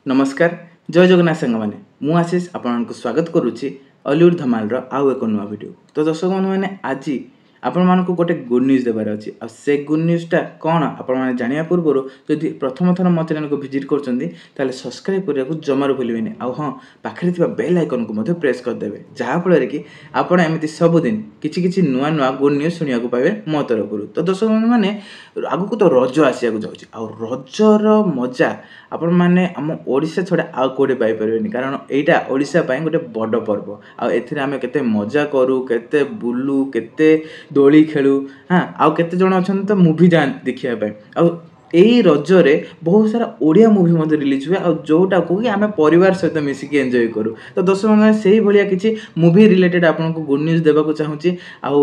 ନମସ୍କାର, ଜୟ ଜଗନ୍ନାଥ ସାଙ୍ଗମାନେ। ମୁଁ ଆଶିଷ ଆପଣଙ୍କୁ ସ୍ୱାଗତ କରୁଛି ଅଲିଉଡ଼ ଧମାଲର ଆଉ ଏକ ନୂଆ ଭିଡ଼ିଓ। ତ ଦର୍ଶକ ବନ୍ଧୁମାନେ, ଆଜି ଆପଣମାନଙ୍କୁ ଗୋଟେ ଗୁଡ୍ ନ୍ୟୁଜ୍ ଦେବାର ଅଛି। ଆଉ ସେ ଗୁଡ୍ ନ୍ୟୁଜ୍ଟା କ'ଣ ଆପଣମାନେ ଜାଣିବା ପୂର୍ବରୁ, ଯଦି ପ୍ରଥମ ଥର ମୋ ଚ୍ୟାନେଲକୁ ଭିଜିଟ୍ କରୁଛନ୍ତି, ତାହେଲେ ସବସ୍କ୍ରାଇବ୍ କରିବାକୁ ଜମାରୁ ଭୁଲିବେନି। ଆଉ ହଁ, ପାଖରେ ଥିବା ବେଲ୍ ଆଇକନ୍କୁ ମଧ୍ୟ ପ୍ରେସ୍ କରିଦେବେ, ଯାହାଫଳରେ କି ଆପଣ ଏମିତି ସବୁଦିନ କିଛି କିଛି ନୂଆ ନୂଆ ଗୁଡ୍ ନ୍ୟୁଜ୍ ଶୁଣିବାକୁ ପାଇବେ ମୋ ତରଫରୁ। ତ ଦର୍ଶକ ବନ୍ଧୁମାନେ, ଆଗକୁ ତ ରଜ ଆସିବାକୁ ଯାଉଛି, ଆଉ ରଜର ମଜା ଆପଣମାନେ ଆମ ଓଡ଼ିଶା ଛଡ଼ା ଆଉ କେଉଁଠି ପାଇପାରିବେନି, କାରଣ ଏଇଟା ଓଡ଼ିଶା ପାଇଁ ଗୋଟେ ବଡ଼ ପର୍ବ। ଆଉ ଏଥିରେ ଆମେ କେତେ ମଜା କରୁ, କେତେ ବୁଲୁ, କେତେ ଦୋଳି ଖେଳୁ। ହଁ, ଆଉ କେତେ ଜଣ ଅଛନ୍ତି ତ ମୁଭି ଯାଆନ୍ତି ଦେଖିବା ପାଇଁ। ଆଉ ଏଇ ରଜରେ ବହୁତ ସାରା ଓଡ଼ିଆ ମୁଭି ମଧ୍ୟ ରିଲିଜ୍ ହୁଏ, ଆଉ ଯେଉଁଟାକୁ କି ଆମେ ପରିବାର ସହିତ ମିଶିକି ଏନ୍ଜୟ କରୁ। ତ ଦର୍ଶକ ବନ୍ଧୁମାନେ, ସେଇଭଳିଆ କିଛି ମୁଭି ରିଲେଟେଡ଼ ଆପଣଙ୍କୁ ଗୁଡ୍ ନ୍ୟୁଜ୍ ଦେବାକୁ ଚାହୁଁଛି। ଆଉ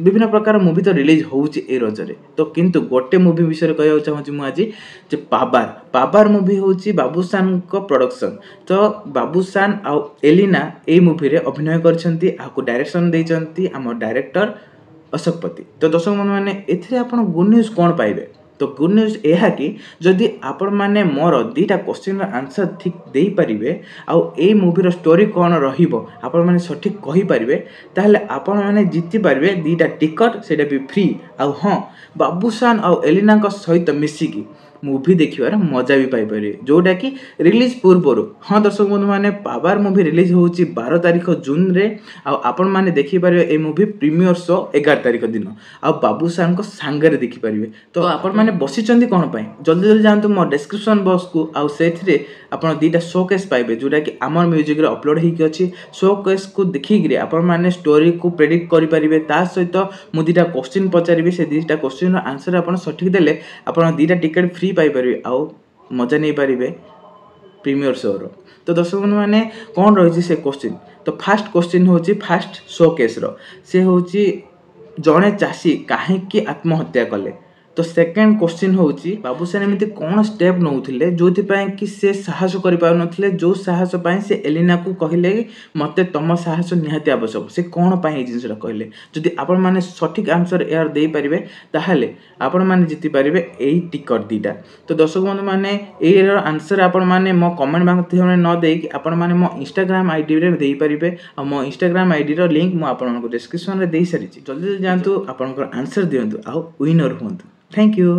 ବିଭିନ୍ନ ପ୍ରକାର ମୁଭି ତ ରିଲିଜ୍ ହେଉଛି ଏଇ ରଜରେ, ତ କିନ୍ତୁ ଗୋଟେ ମୁଭି ବିଷୟରେ କହିବାକୁ ଚାହୁଁଛି ମୁଁ ଆଜି ଯେ ପାବାର। ପାବାର ମୁଭି ହେଉଛି ବାବୁସାନଙ୍କ ପ୍ରଡକ୍ସନ୍। ତ ବାବୁସାନ ଆଉ ଏଲିନା ଏଇ ମୁଭିରେ ଅଭିନୟ କରିଛନ୍ତି। ଏହାକୁ ଡାଇରେକ୍ସନ୍ ଦେଇଛନ୍ତି ଆମ ଡାଇରେକ୍ଟର ଅଶୋକ ପତି। ତ ଦର୍ଶକ ବନ୍ଧୁମାନେ, ଏଥିରେ ଆପଣ ଗୁଡ୍ ନ୍ୟୁଜ୍ କ'ଣ ପାଇବେ? ତ ଗୁଡ୍ ନ୍ୟୁଜ୍ ଏହା କି ଯଦି ଆପଣମାନେ ମୋର 2ଟା କୋଶ୍ଚିନ୍ର ଆନ୍ସର୍ ଠିକ୍ ଦେଇପାରିବେ, ଆଉ ଏଇ ମୁଭିର ଷ୍ଟୋରି କ'ଣ ରହିବ ଆପଣମାନେ ସଠିକ୍ କହିପାରିବେ, ତାହେଲେ ଆପଣମାନେ ଜିତିପାରିବେ 2ଟା ଟିକଟ୍, ସେଇଟା ବି ଫ୍ରି। ଆଉ ହଁ, ବାବୁସାନ ଆଉ ଏଲିନାଙ୍କ ସହିତ ମିଶିକି ମୁଭି ଦେଖିବାର ମଜା ବି ପାଇପାରିବେ, ଯେଉଁଟାକି ରିଲିଜ୍ ପୂର୍ବରୁ। ହଁ ଦର୍ଶକ ବନ୍ଧୁମାନେ, ପାୱାର ମୁଭି ରିଲିଜ୍ ହେଉଛି 12 ତାରିଖ ଜୁନରେ, ଆଉ ଆପଣମାନେ ଦେଖିପାରିବେ ଏଇ ମୁଭି ପ୍ରିମିୟର ଶୋ 11 ତାରିଖ ଦିନ, ଆଉ ବାବୁସାନଙ୍କ ସାଙ୍ଗରେ ଦେଖିପାରିବେ। ତ ଆପଣମାନେ ବସିଛନ୍ତି କ'ଣ ପାଇଁ? ଜଲ୍ଦି ଜଲ୍ଦି ଯାଆନ୍ତୁ ମୋ ଡେସ୍କ୍ରିପସନ୍ ବକ୍ସକୁ, ଆଉ ସେଥିରେ ଆପଣ 2ଟା ଶୋ କେସ୍ ପାଇବେ, ଯେଉଁଟାକି ଆମର ମ୍ୟୁଜିକ୍ରେ ଅପଲୋଡ଼ ହେଇକି ଅଛି। ଶୋ କେସ୍କୁ ଦେଖିକିରି ଆପଣମାନେ ଷ୍ଟୋରିକୁ ପ୍ରେଡ଼ିକ୍ଟ କରିପାରିବେ। ତା ସହିତ ମୁଁ 2ଟା କୋଶ୍ଚିନ୍ ପଚାରିବି, ସେ 2ଟା କୋଶ୍ଚିନ୍ର ଆନ୍ସର୍ ଆପଣ ସଠିକ୍ ଦେଲେ ଆପଣ 2ଟା ଟିକେଟ୍ ଫ୍ରି ପାଇପାରିବେ ଆଉ ମଜା ନେଇପାରିବେ ପ୍ରିମିୟର ଶୋର। ତ ଦର୍ଶକ ବନ୍ଧୁମାନେ, କ'ଣ ରହିଛି ସେ କୋଶ୍ଚିନ୍? ତ ଫାଷ୍ଟ କୋଶ୍ଚିନ୍ ହେଉଛି ଫାଷ୍ଟ ଶୋ କେସ୍ର, ସେ ହେଉଛି ଜଣେ ଚାଷୀ କାହିଁକି ଆତ୍ମହତ୍ୟା କଲେ? ତ ସେକେଣ୍ଡ କୋଶ୍ଚିନ୍ ହେଉଛି ବାବୁସାନ ଏମିତି କ'ଣ ଷ୍ଟେପ୍ ନେଉଥିଲେ ଯେଉଁଥିପାଇଁ କି ସେ ସାହସ କରିପାରୁନଥିଲେ, ଯେଉଁ ସାହସ ପାଇଁ ସେ ଏଲିନାକୁ କହିଲେ କି ମୋତେ ତୁମ ସାହସ ନିହାତି ଆବଶ୍ୟକ? ସେ କ'ଣ ପାଇଁ ଏଇ ଜିନିଷଟା କହିଲେ? ଯଦି ଆପଣମାନେ ସଠିକ୍ ଆନ୍ସର୍ ଏହାର ଦେଇପାରିବେ, ତାହେଲେ ଆପଣମାନେ ଜିତିପାରିବେ ଏଇ ଟିକଟ୍ 2ଟା। ତ ଦର୍ଶକ ବନ୍ଧୁମାନେ, ଏଇର ଆନ୍ସର୍ ଆପଣମାନେ ମୋ କମେଣ୍ଟ ମାଧ୍ୟମରେ ନ ଦେଇକି ଆପଣମାନେ ମୋ ଇନଷ୍ଟାଗ୍ରାମ ଆଇଡ଼ିରେ ଦେଇପାରିବେ, ଆଉ ମୋ ଇନଷ୍ଟାଗ୍ରାମ ଆଇଡ଼ିର ଲିଙ୍କ୍ ମୁଁ ଆପଣଙ୍କୁ ଡେସ୍କ୍ରିପସନ୍ରେ ଦେଇସାରିଛି। ଜଲ୍ଦି ଜଲ୍ଦି ଯାଆନ୍ତୁ, ଆପଣଙ୍କର ଆନ୍ସର୍ ଦିଅନ୍ତୁ ଆଉ ୱିନର୍ ହୁଅନ୍ତୁ। Thank you.